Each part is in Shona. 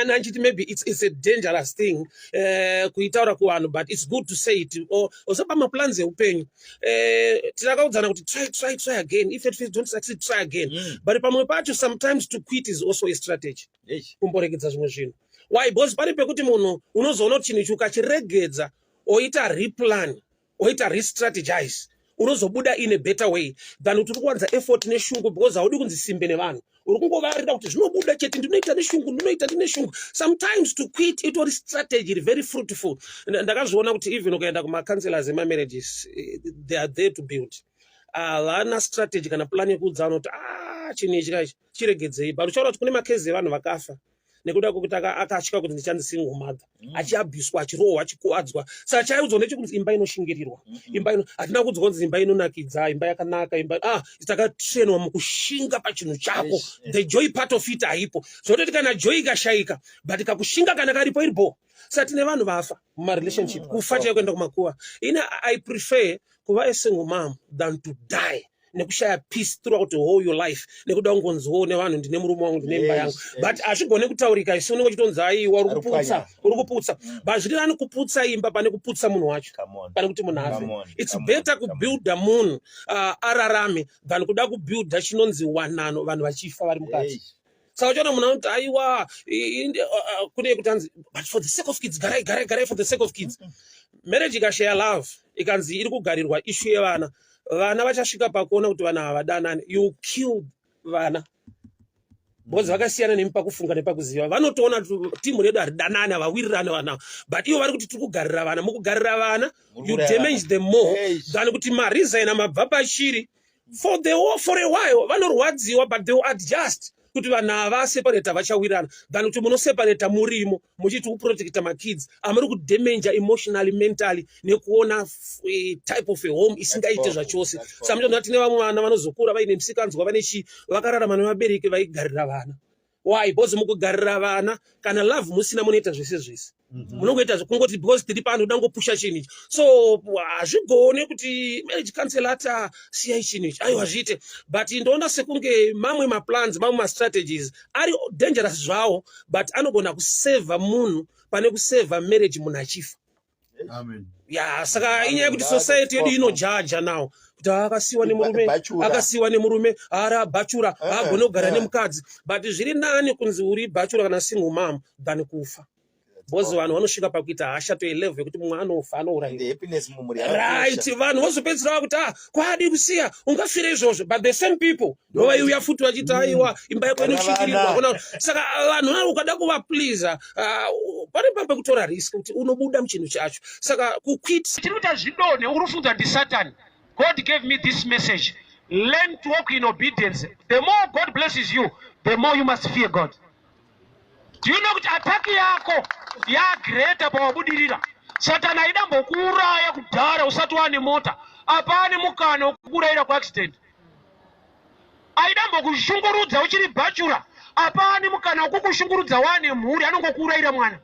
Nanchiti maybe it's a dangerous thing kuitaura kuvanhu, but it's good to say it or also pamaplans eupenyu. Tinakaudzana kuti try, try, try again. If at first don't succeed, try again. But pamwe pacho, sometimes to quit is also a strategy. Kumboregedza zvimwe zvinhu. Why? Because pane pekuti munhu unozoona kuti chinhu ichi ukachiregedza, oita replan, oita restrategize, unozobuda in a better way than kuti uri kuwanza effort neshungu, because haudi kunzi simbe nevanhu. Uri kungovarira kuti zvinobuda chete, ndinoita neshungu, ndinoita ndine shungu. Sometimes to quit itori strategy iri very fruitful. Ndakazviona kuti even ukaenda kumacounselors emamarriages, they are there to build. Havana strategy kana plan yekuudzana kuti, "Ah, chinhu ichi kaichi chiregedzei." But uchaona kuti kune makezi evanhu vakafa nekuda kwekuti akatya kuti ndichanzi single mother, achiabhuswa, achirohwa, achikuwadzwa. Saka chaiudzwa ndechekuti imba inoshingirirwa. Imba ino, hatina kuudzwa kunzi imba inonakidza, imba yakanaka, imba, ah, takatrainwa mukushinga pachinhu chako. The joy part of it haipo. Zvototi kana joy ikashayika, but kakushinga kana karipo, iripo. Saka tine vanhu vafa mumarelationship, kufa chaiko, kuenda kumakuva. Ine I prefer kuva a single mom than to die nekushaya peace throughout the whole your life, nekuda kungonziwo nevanhu, "Ndine murume wangu, ndine imba yangu." But hazvigone kutaurika. Isi unenge uchitonzi, "Aiwa, uri kuputsa." Arikupwanya. Uri kuputsa. But zviri nani kuputsa imba pane kuputsa munhu wacho, Come on. pane kuti munhu afe. Come on, It's come on, better come on. kubuilda munhu ararame than kuda kubuilda chinonzi wanano, vanhu vachifa vari mukati. Saka uchaona munhu anoti, "Aiwa, kune kuti anzi, but for the sake of kids, garai, garai, garai, for the sake of kids." Marriage ikashaya love, ikanzi iri kugarirwa issue yevana, vana vachasvika pakuona kuti vana havadanani. You kill vana because vakasiyana nemi pakufunga nepakuziva. Vanotoona kuti timu redu haridanani, havawirirani vana, but ivo vari kuti tiri kugarira vana. Mukugarira vana, Muri you kuuraya damage vana. them more than kuti maresigna, mabva pachiri for a while. Vanorwadziwa, but they will adjust kuti vanhu ava separata vachawirirana, than kuti munoseparata murimo muchiti kuprotecta makids amuri kudamager emotionally, mentally, nekuona type of a home isingaite powerful. zvachose. That's Saka munoona tine vamwe vana vanozokura vaine musikanzwa, vane chii, vakararama nevabereki vaigarira vana. Why? Because mukugarira vana, kana love musina, munoita zvese zvese. Munongoita zvekungoti because tiri pano, toda ngopusha chinhu ichi. So hazvigone kuti marriage counselor ati, "Ah, siyai chinhu ichi." Aiwa, zviite. But ndoona sekunge mamwe maplans, mamwe mastrategies ari dangerous zvawo, but anogona kusevha munhu pane kusevha marriage munhu achifa. Amen. Ya, saka inyaya yekuti That's society yedu powerful. inojaja now kuti akasiwa nemurume, Bachelor. akasiwa nemurume, ara bachelor, haagone kugara nemukadzi. But zviri nani kunzi uri bachelor kana single mom than kufa, because vanhu vanosvika pakuita hasha to a level yekuti mumwe anofa, anourayiwa. The happiness mumhuri Right, vanhu vozopedzisira vakuti, "Ah, kwadi kusiya, ungafire izvozvo?" But the same people ndovaiuya futi vachiti, "Aiwa, imba yako inoshikirirwa." Vana. Saka vanhu ava ukada kuvapleasa, pane pa pekutora risk kuti unobuda muchinhu chacho. Saka kuquit Chiri kuti hazvidonhe, uri kufunza ndisatani. God gave me this message: learn to walk in obedience. The more God blesses you, the more you must fear God. Do you know kuti attack yako yagreater pawabudirira? Satani aidambokuuraya kudhara usati wane mota. Apane mukana wekukurayira kuaccident. Aidambokushungurudza uchiri bachelor. Apane mukana wekukushungurudza wane mhuri. Anongokuurayira mwana.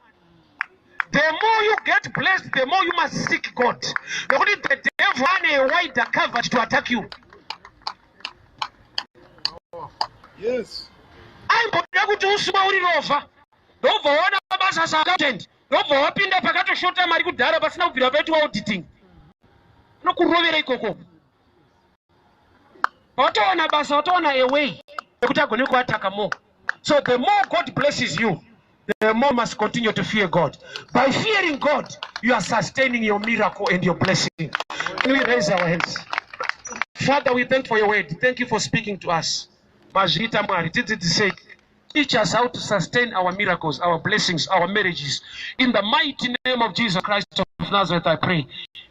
The more you get blessed, the more you must seek God, nekuti the devil ane a wider coverage to attack you. Aimboda kuti usuma uri rovha, ndobva waona basa saaccountant, ndobva wapinda pakatoshota mari kudhara, pasina kubvira paitwa auditing. Nokurovera ikoko, watowana basa, watowana a way yekuti agone kuataka more. So the more God blesses you, the more must continue to fear God. By fearing God, you are sustaining your miracle and your blessing. Can we raise our hands? Father, we thank for your word. Thank you for speaking to us. Mazviita Mwari. Tidzidzisei. Teach us how to sustain our miracles, our blessings, our marriages. In the mighty name of Jesus Christ of Nazareth, I pray.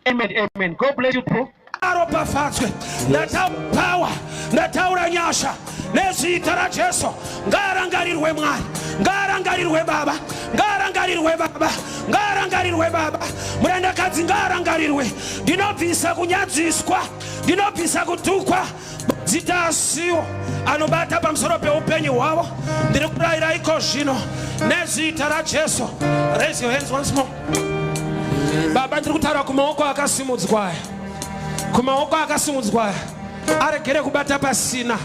Amen. Amen. God bless you, bro. Aropafadzwe. Ndataura, ndataura nyasha nezita raJesu. Ngaarangarirwe Mwari, ngaarangarirwe Baba, ngaarangarirwe Baba, ngaarangarirwe Baba. Murandakadzi ngaarangarirwe. Ndinobvisa kunyadziswa, ndinobvisa kutukwa, zita asiwo anobata pamusoro peupenyu hwavo. Ndiri kurayira iko zvino nezita raJesu. Raise your hands once more. Baba, ndiri kutaura kumaoko akasimudzwa aya, kumaoko akasimudzwa aya, aregere kubata pasina.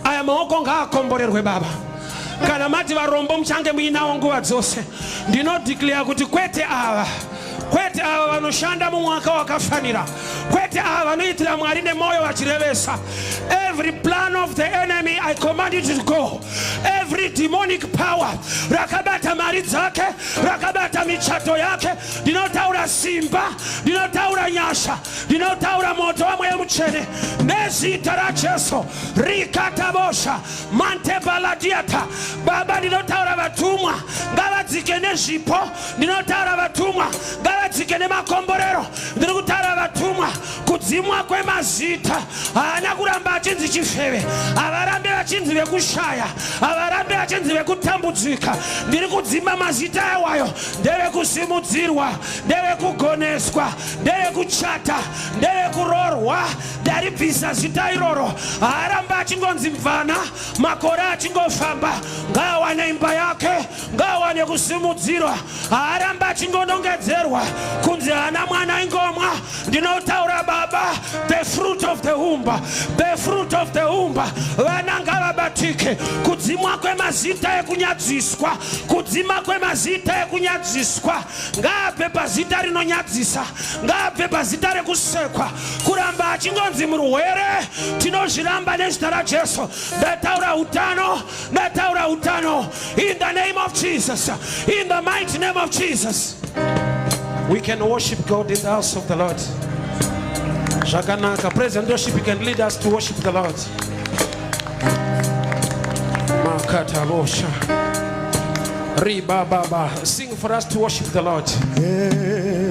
Aya maoko ngaakomborerwe, Baba. Kana mati varombo muchange muinawo nguva dzose, ndinodeclare kuti kwete ava, kwete ava vanoshanda mumwaka wakafanira, kwete ava vanoitira Mwari nemwoyo vachirevesa. Every plan of the enemy, I command it to go. Every demonic power rakabata mari dzake, rakabata michato yake, ndinotaura simba, ndinotaura nyasha, ndinotaura moto wamweya mutsvene nezita raJesu. Rikatabosha mantebaladiata. Baba, ndinotaura vatumwa ngavadzike nezvipo, ndinotaura vatumwa ngavadzike nemakomborero, ndiri kutaura vatumwa. Kudzimwa kwemazita, haana kuramba achinzi chifeve, havarambe vachinzi vekushaya, havarambe vachinzi vekutambudzika. Ndiri kudzima mazita awayo. Ndevekusimudzirwa, ndevekugoneswa, ndevekuchata, ndevekuroorwa. Ndaribvisa zita iroro. Haaramba achingonzi mvana. Makore achingofamba, ngaawane imba yake, ngaawane kusimudzirwa. Haaramba achingonongedzerwa kunzi haana mwana, ingomwa. Ndinotaura, Baba, the fruit of the womb, the fruit of the womb, vana ngavabatike. Kudzimwa kwemazita ekunyadziswa, kudzima kwemazita ekunyadziswa, ngaabve pazita rinonyadzisa, ngaabve pazita rekusekwa. Kuramba achingonzi murwere, tinozviramba nezita raJesu. Ndataura utano, ndataura utano in the name of Jesus, in the mighty name of Jesus. We can worship God in the house of the Lord. Zvakanaka. Praise and worship, you can lead us to worship the Lord. Makatabosha ribababa. Sing for us to worship the Lord.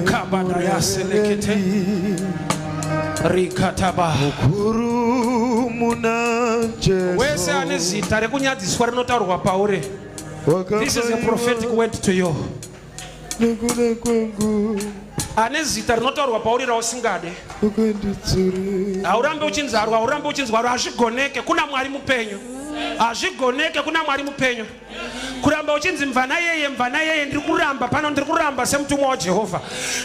Kabadayaselekete rikataba. Mukuru muna Jesu. Wese ane zita rekunyadziswa rinotaurwa pauri, this is a prophetic word to you. Nekuda kwangu. Ane zita rinotaurwa pauri rausingade, ukanditsuri. Haurambi uchinzarwa, haurambi uchinzwarwa. Hazvigoneke kuna Mwari mupenyu, hazvigoneke kuna Mwari mupenyu kuramba uchinzi mvana yeye, mvana yeye. Ndiri kuramba pano, ndiri kuramba semutumwa waJehovha.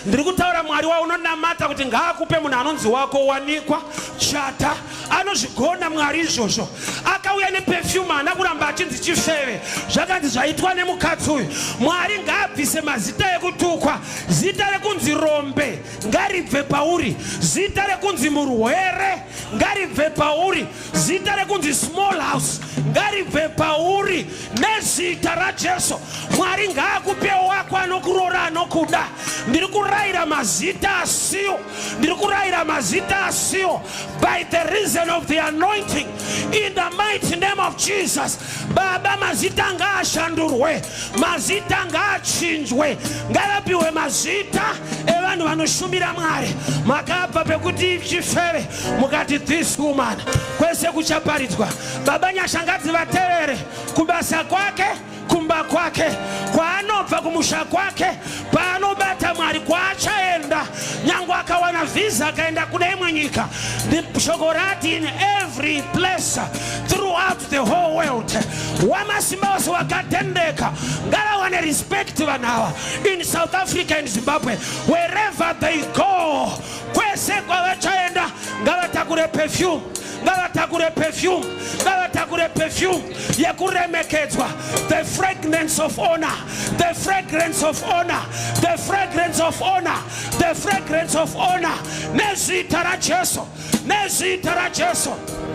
Ndiri kutaura Mwari waunonamata kuti ngaakupe munhu anonzi wako. Wanikwa, chata. Anozvigona Mwari izvozvo. Akauya neperfume, haana kuramba achinzi chifeve. Zvakanzi zvaitwa nemukadzi uyu. Mwari ngaabvise mazita ekutukwa. Zita rekunzi rombe ngaribve pauri, zita rekunzi murwere ngaribve pauri, zita rekunzi small house ngaribve pauri nezita raJesu. Mwari ngaakupe wako anokuroora, anokuda. Ndiri kurayira mazita asiwo, ndiri kurayira mazita asiwo by the reason of the anointing, in the mighty name of Jesus. Baba, mazita ngaashandurwe, mazita ngaachinjwe, ngavapiwe mazita evanhu vanoshumira Mwari. Makabva pekuti chifeve, mukati this woman, kwese kuchaparidzwa. Baba, nyasha ngadzivatevere kubasa kwake, kumba kwake, kwaanobva, kumusha kwake, paanobata. Mwari, kwaachaenda, nyange akawana vhisa akaenda kune imwe nyika, shoko rati in every place throughout the whole world, wamasimba ose wakatendeka ngavawane respect vanhu ava in South Africa and Zimbabwe, wherever they go. Kwese kwavachaenda, ngavatakure perfume, ngavatakure perfume, ngavatakure perfume yekuremekedzwa. The fragrance of honor, the fragrance of honor, the fragrance of honor, the fragrance of honor, nezita raJesu, nezita raJesu.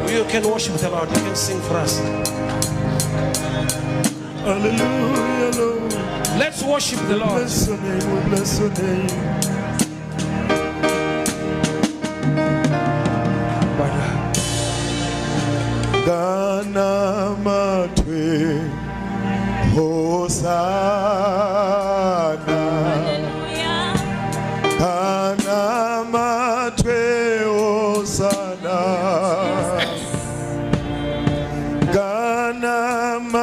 You can worship the Lord. You can sing for us. Hallelujah, Lord. Let's worship the Lord. Bless your name, we bless your name. Bwana. Nganamatwe Hosanna. Nganamatwe Hosanna. Nganamatwe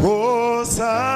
Hosanna.